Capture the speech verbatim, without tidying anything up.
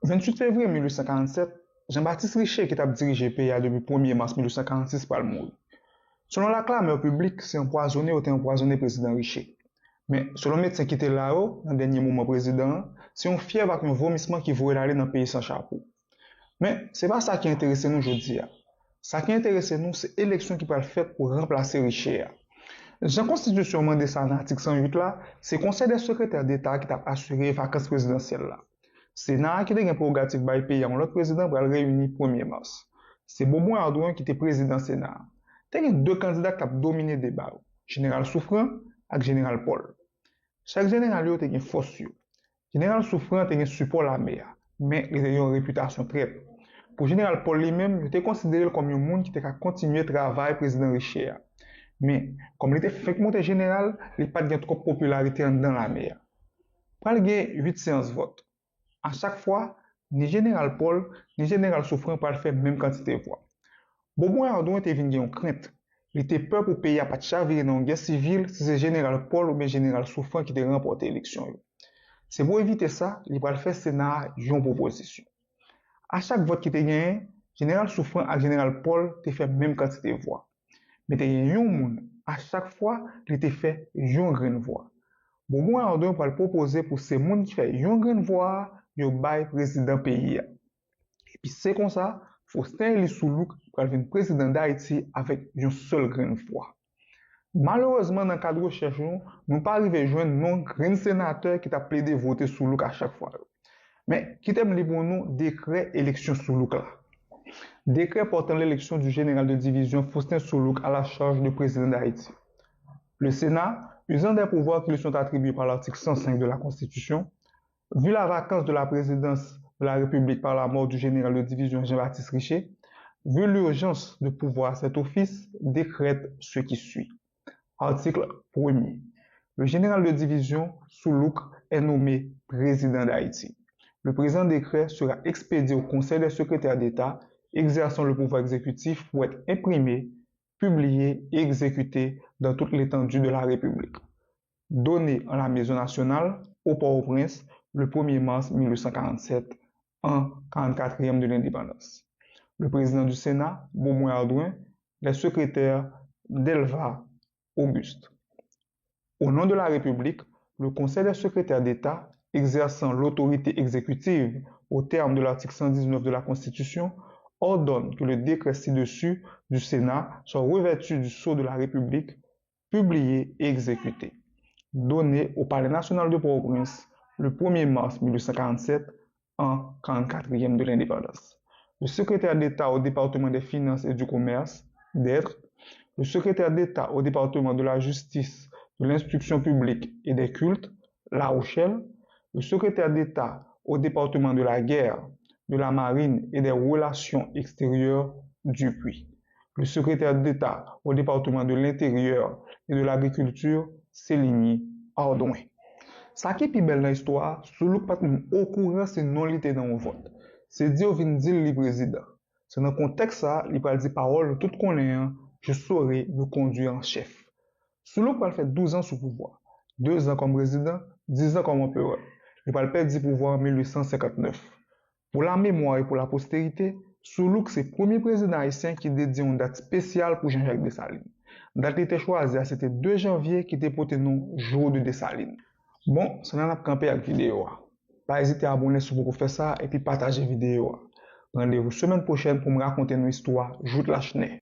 Venntuit fevriye mil uit san karannsèt, Jean-Baptiste Richer, ki t ap dirije peyi a depi premye mas mil uit san karannsis, pral mouri. Selon laklamè piblik, se anpwazonnen yo te anpwazonnen prezidan Richer. Men, selon medsen ki te la yo, nan dènye moman prezidan an, se yon fyèv ak yon vomisman ki voye l ale nan peyi san chapo. Men, se pa sa ki enterese nou jodi a. Sa ki enterese nou, se eleksyon ki pral fèt pou ranplase Richer a. Jan konstitisyon an mande sa nan atik san uit la, se Konsèy dè Sekretè Deta ki t ap asire vakans prezidansyèl la. Sena a, ki te gen prerogativ bay peyi a yon lòt prezidan, pral reyini premye mas. Se Beaumont Hardouin ki te prezidan Sena a. Te gen de kandida k t ap domine deba yo, Jeneral Souffrant ak Jeneral Paul. Chak jeneral yo te gen fòs yo. Jeneral Souffrant te gen sipò lame a, men li te gen yon repitasyon trèt. Pou Jeneral Paul li menm, yo te konsidere l kòm yon moun ki te ka kontinye travay prezidan Richer a. Men, kòm li te fenk monte jeneral, li pa t gen twòp popilarite anndan lame a. Pral gen uit seyans vòt. A chak fwa, ni Jeneral Paul, ni Jeneral Souffrant pral fè menm kantite vwa. Beaumont Hardouin te vin gen yon krent. Li te pè pou peyi a pa t chavire nan yon gè sivil si se Jeneral Paul oubyen Jeneral Souffrant ki te ranpòte eleksyon yo. Se pou evite sa, li pral fè Sena a yon pwopozisyon. A chak vòt ki te genyen, Jeneral Souffrant ak Jeneral Paul te fè menm kantite vwa. Men te gen yon moun, a chak fwa, li te fè yon grenn vwa. Beaumont Hardouin pral pwopoze pou se moun ki fè yon grenn vwa a, yo bay prezidan peyi a. Epi se konsa, Faustin Élie Soulouque pral vin prezidan Dayiti avèk yon sèl grenn vwa. Malerezman, nan kad rechèch nou, nou pa rive jwenn non grenn senatè ki t ap plede vote Soulouque a chak fwa yo. Men, kite m li pou nou dekrè eleksyon Soulouque la. Décret portant l'élection du général de division Faustin Soulouque à la charge de président d'Haïti. Le Sénat, usant des pouvoirs qui lui sont attribués par l'article cent cinq de la Constitution, vu la vacance de la présidence de la République par la mort du général de division Jean-Baptiste Richer, vu l'urgence de pourvoir à cet office, décrète ce qui suit. Article premier. Le général de division Soulouque est nommé président d'Haïti. Le présent décret sera expédié au Conseil des secrétaires d'État exerçant le pouvoir exécutif pour être imprimé, publié et exécuté dans toute l'étendue de la République. Donné en la Maison nationale, au Port-au-Prince, le premier mars mille huit cent quarante-sept, an quarante-quatrième de l'indépendance. Le président du Sénat, Beaumont Hardouin, les secrétaires, Delva Auguste. Au nom de la République, le Conseil des secrétaires d'État, exerçant l'autorité exécutive au terme de l'article cent dix-neuf de la Constitution, ordonne que le décret ci-dessus du Sénat soit revêtu du sceau de la République, publié et exécuté. Donné au Palais national de Port-au-Prince le premier mars mille huit cent quarante-sept, an quarante-quatrième de l'indépendance. Le secrétaire d'État au département des Finances et du Commerce, d'être, le secrétaire d'État au département de la Justice, de l'Instruction publique et des Cultes, La Rochelle, le secrétaire d'État au département de la Guerre, de la Marine et des Relations extérieures, Dupuy, le secrétaire d'État au département de l'Intérieur et de l'Agriculture, Céligny Hardouin. Sa ki pi bèl nan istwa a, Soulouque pa t menm okouran si non li te nan yon vòt. Se di yo vin di l li prezidan. Se nan kontèks sa a, li pral di pawòl nou tout konnen an, je saurai me conduire en chef. Soulouque pral fè douz an sou pouvwa, de zan kòm prezidan, diz an kòm anperè. Li pral pèdi pouvwa an mil uit san senkant nèf. Pou lamemwa e pou laposterite, Soulouque se premye prezidan ayisyen ki dedye yon dat espesyal pou Jean-Jacques Dessalines. Dat li te chwazi a se te de janvye ki te pote non Jour de Dessalines. Bon, se la n ap kanpe ak videyo a. Pa ezite abòne si w poko fè sa epi pataje videyo a. Randevou semèn pwochèn pou m rakonte nou istwa Jouthe Lachenais.